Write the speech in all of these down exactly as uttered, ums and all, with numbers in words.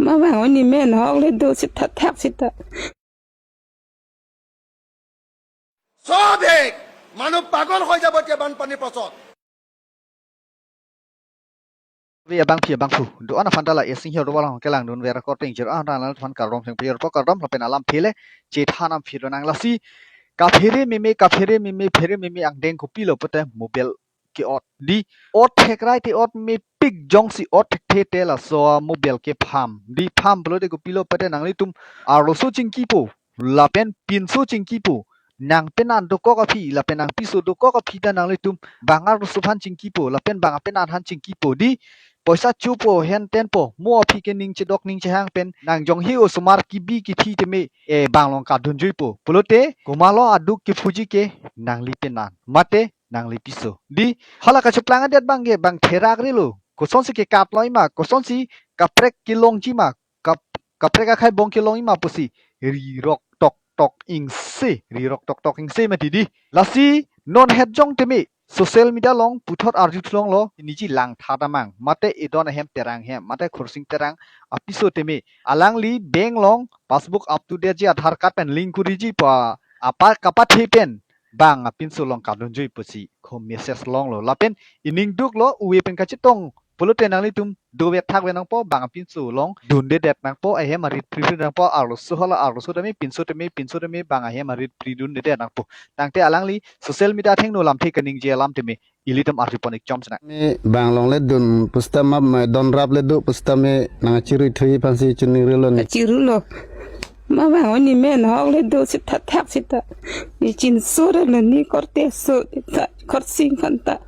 Ma bang oni men hok le do sita thak sita. সব শেষ। মানুহ পাগল হৈ যাব এতিয়া বানপানীৰ পাছত। Ve abangpi abangphu. Do-an aphan ta la Esi Hero Dobor along kelang dunver korte ingjir an rang lang aphan kardom thengpi arpo kardom lapen alamthe le chethan amphi lonang lasi. Kaphere meme, kaphere meme, phere meme angdeng kopilo pute mobile ke-ot. Di ot thekrai te ot mepik jongsi ot thekthe te laso mobile kepham. Di pham pulote kopilo pute nanglitum arloso chingkipo, lapen pinso chingkipo. Nang penan dokok aphi, lapen nang piso dokok aphi ta nanglitum bang arloso aphan chingkipo, lapen bang apenan aphan chingkipo. Di poisa chopo, hen tenpo, mo aphi ke ning chedok ning chehang pen nang jonghe osomar kebi kethi teme, eh, bang along kadunjuipo. Pulote komatlo aduk kephuji ke nangli penan mate nangli piso. Di hala kacheplang adet bang ke bang therak relo. Kosonsi kekat loi ma, kosonsi kaprek kelongji ma, kap, kaprek akhai bong kelongji ma pusi rirok tok tok ingse, rirok tok tok ingse mati di. Lasi non het jong teme social media along puthot arju thulonglo, niji Langtha damang mate Edon ahem Terang hem mate Khursing Terang apiso teme alangli bank along passbook up to date ji, Aadhaar card pen link kuriji pa apa kapathe pen bang apinso along kadunjui pusi ko message longlo. Lapen ining duklo uwe pen kachetong pulote nanglitum dovek thakvek nangpo, bang apinso along dundedet nangpo, ahem arit pri pri nangpo, arloso hala arloso teme, pinso teme, pinso teme bang ahem arit pri dundedet nangpo. Tangte alangli social media athengno lamthe kaningje alam teme ilitum arjupon ik chom sena. Me bang along le dun pusita ma, me don rap le do pusita me nang chirui thui aphansi chunirilo ne. Chirulo. Ma bang oni men hok le do sita thak sita. Ni chinso re le ni korte so ta, Khursing aphan ta.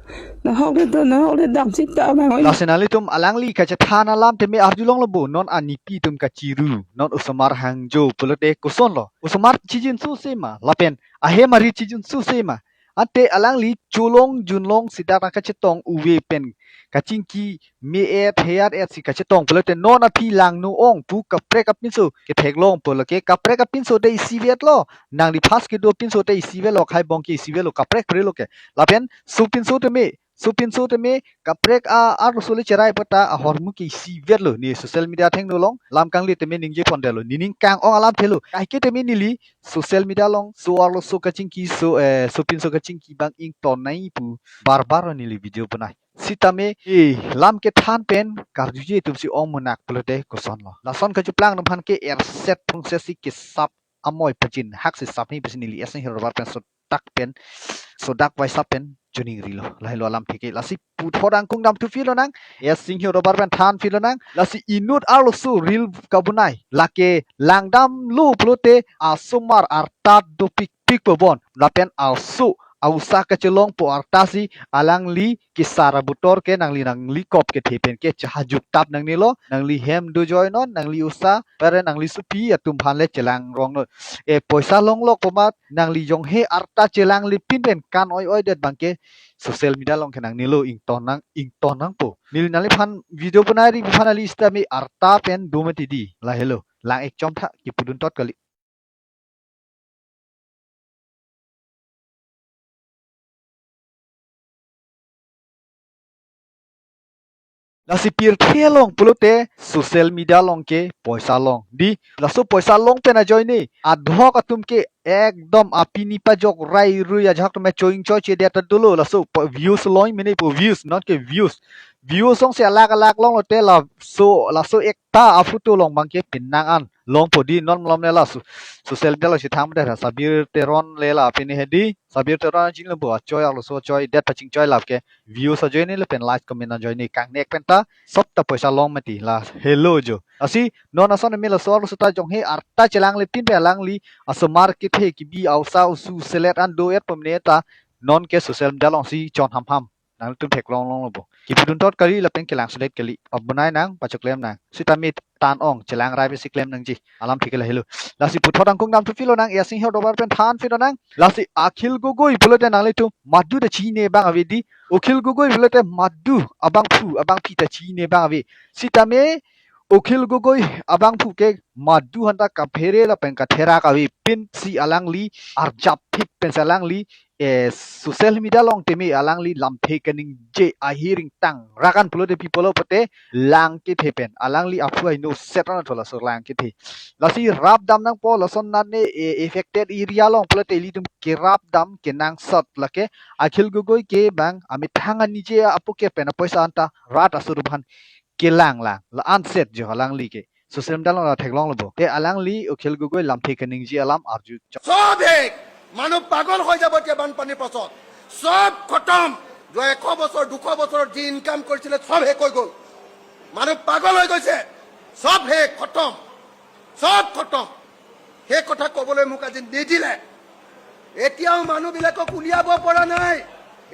Na hok le do, na hok le dam sita bang oni. Lasi nanglitum alangli kachethan alam teme arjulonglo bo, non anipi atum kachiru, non osomar hangjo pulote kosonlo. Osomar chijinso se ma, lapen ahem arit chijinso se ma. Ante alangli cholong junlong sita nangkachetong uwe pen kachingki me-et he-at et si kachetong pulote non aphi langno ong pu kaprek apinso ketheklong pulo ke kaprek apinso te isivetlo. Nangli phas kedo pinso te isivetlo, khai bong ke isivetlo, kaprek prelo ke. Lapen so pinso teme, so pinso teme kaprek a arloso le cherai pata ahormu ke isivetlo ne social media athengno along lam kangli teme ningje pondelo, nining kang-ong alamthelo. Kaike teme neli social media along so arloso kachingki, so, eh, so pinso kachingki bang ingtonnai pu bar bar neli video bonai. Sitame, eh, lam kethan pen karjuje atumsi ong munak pulote kosonlo. Lason kacheplang atum aphan ke erset phungset si kesap amoi pajin hak si sap ni pusi neli Esi Hero Dobor pen sodak pen, sodak vaisap pen joining rilo. Lahelo alamthe ke. Lasi puthot angkung damthu phi lonang, Esi Hero Dobor pen than phi lonang. Lasi inut arloso reel kabonai lake langdamlo pulote asomar arta dopik pik po bon. Lapen arloso ausa kachelongpo arta si alangli kesar abutor ke nangli nangli kop kethe pen ke chahajuk tap nangnelo, nangli hem do joinon, nangli usa pare nangli supi atum aphan le chelang rongnon. E poisa longlok komat nangli jonghe arta chelangle pin pen kan oi oi det bang ke social media along ke nangnelo, ington nang, ington nangpo. Neli nangliphan video bonai ri aphan ali sitame arta pen do mati di. Lahelo, lang ik chom tha, kipudun tot kali. Lasi pirthe along pulote social media along ke poisa long. Di, laso poisa long pen ajoine adhok atum ke ekdom apini pajok rai rui ajahak atum choing choi chedet ta dolo, laso po-, views long mene po, views, non ke views. Views ongsi alak alak longlote laso, laso ekta aphoto along bang ke penang an longpo di, non malom le laso social media along si thang de Sabir Teron le la pini he di. Sabir Teron jing le bo achoi arloso choi det paching choi lap ke views ajoine lapen like comment ajoine kangnek pen ta sop ta poisa long mati, lahelo jo. Lasi non ason me laso arloso ta jonghe arta chelangle pin pen alangli asomar kethe kebi ausa usu selet an do-et pamne ta non ke social media along si chon ham ham. Nangtum theklong longlo bo. Kipudun tot kali lapen kelang sulet kali. Abonai nang, pachoklem nang. Sitame tan ong, chelang rai pesi klem nangji. Alamthe ke lahelo. Lasi puthot angkung damthu phi lonang, Esi Hero Dobor pen than phi lonang. Lasi Akhil Gogoi pulote nanglitum madu ta chine bang ave di. Akhil Gogoi pulote madu abangphu, abangpi ta chine bang ave. Sitame Akhil Gogoi abangphu ke madu aphan ta kaphere lapen katherak ave pinsi alangli arjap phit pensi alangli eh, social media along tame alangli lamthe kaningje ahiring tang rakan pulote pi pulo pote lang kethe pen alangli aphu aino set an thola sur lang kethe. Lasi rap dam nangpo lason nane, eh, affected area along pulote ilitum kerap dam kenangsot lake Akhil Gogoi ke bang amethang anije apo ke pen apoisa anta rat asur aphan kelang lang la anset jo alangli ke social media along la theklonglo bo. Te alangli Akhil Gogoi lamthe kaningje alam arju chok. সব শেষ। মানুহ পাগল হৈ যাব এতিয়া বানপানীৰ পাছত। সব খতম। যোৱা এশ বছৰ, দুশ বছৰত যি ইনকাম কৰিছিলে, সব শেষ হৈ গ'ল। মানুহ পাগল হৈ গৈছে। সব শেষ, খতম। সব খতম। সেই কথা ক'বলৈ মোক আজি নিদিলে। এতিয়াও মানুহবিলাকক উলিয়াব পৰা নাই।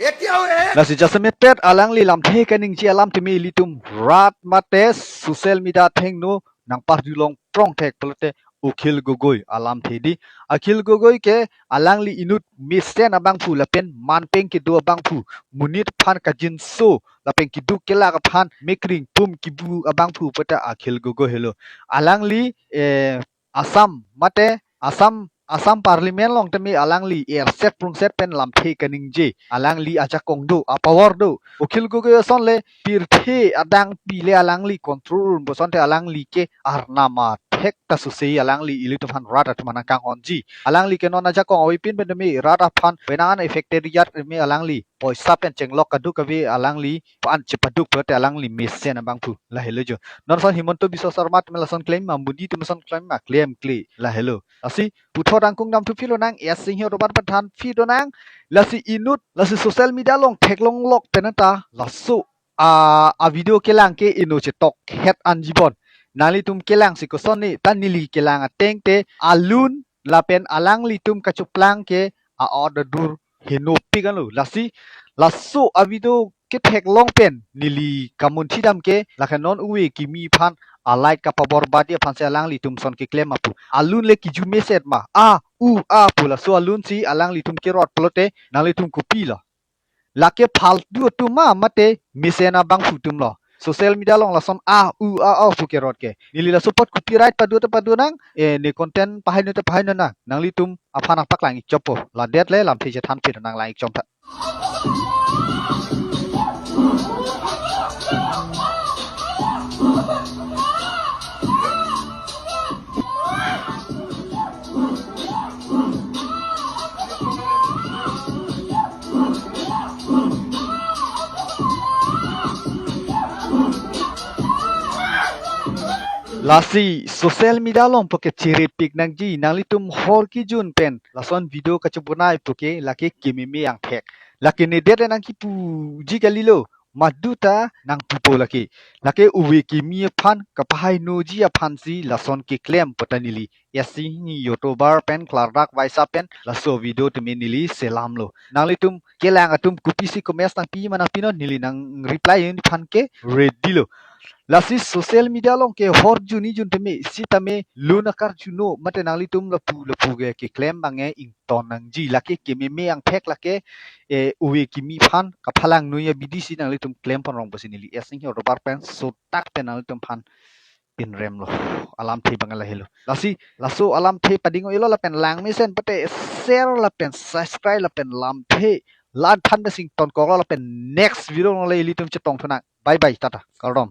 এতিয়াও এক Lasi jasemet pet alangli lamthe kaningje alam tame ilitum rat mate social media athengno nangparjulong prong thek pulote Akhil Gogoi alamthe di. Akhil Gogoi ke alangli inut mesen abangphu lapen manpeng kedo abangphu, monit aphan kajinso lapen keduk kelak aphan mekring pum kibu abangphu pote Akhil Gogoi helo. Alangli, eh, Assam mate Assam, Assam Parliament along tame alangli erset prungset pen lamthe kaningje. Alangli ajakong do, apower do. Akhil Gogoi asonle pirthe adang pile alangli control un bosonte alangli ke arnam athek ta suse alangli ilitum aphan rat atum aphan nangkanghonji. Alangli ke non ajakong avepin pen tame rat aphan penang an affected area tame alangli poisa pen chenglok kaduk kave alangli pan chepaduk pulote alangli mesen abangphu lahelo jo. Non son Himanta Biswa Sarma tame lason claim ma, Modi tame lason claim ma, klemkle lahelo. Lasi puthot angkung dam thu philo nang, S Singh Robar Pathan phi do nang, lasi inut, lasi social media along theklonglok pen anta laso a, a video kelang ke ino chetok het anjibon. Nanglitum kelang si koson ni, ta neli kelang ateng te alun lapen alanglitum kachuplang ke a-order dur henopik anlo. Lasi laso a video ketheklong pen neli kamunthi dam ke lake non ove kimi aphan a light kapaborbadi aphan si alanglitum son keklem apu. Alun le kiju meset ma, a u a pu laso alun si alanglitum kerot pulote nanglitum kopilo? Lake phaltu atum ma mate mesen abangphu atumlo? Social media along lason a u a a pu kerot ke. Neli laso apot copyright padu te padu nang, eh, ne content pahai nu te pahai nu nang. Nanglitum aphan apaklang ik choppo. Ladet le lamthe chethan phi nang, lang ik chom tha. Lasi social media along puke cherepik nangji, nanglitum hor kijun pen lason video kachebonai puke lake kememe angthek. Lake nedet nangkipuji kalilo, maduta nangpupo lake. Lake ove kimi aphan kapahai noji aphan si lason keklem puta neli S Singh YouTuber pen klardak vaisa pen laso video tame neli selamlo. Nanglitum kelang atum kopisi comments nangpi ma nangpinon, neli nang reply un aphan ke ready lo. Lasi social media along ke hor juni jun tame sitame lun akarjuno mate nanglitum lapu lapu ke keklem abang ke ington nangji, lake kememe angthek lake, eh, ove kimi aphan kaphalang noi abidi si nanglitum klem pon rong pusi neli S Singh Robar pen sotak pen nanglitum aphan pinrem lo. Alamthe abang lahelo. Lasi laso alamthe pading-o-elo lapen langmesen pate share lapen subscribe lapen lamthe la-an than besing tonkoklo lapen next video along le ilitum chetong thu nang. Bye bye, tata, kardom.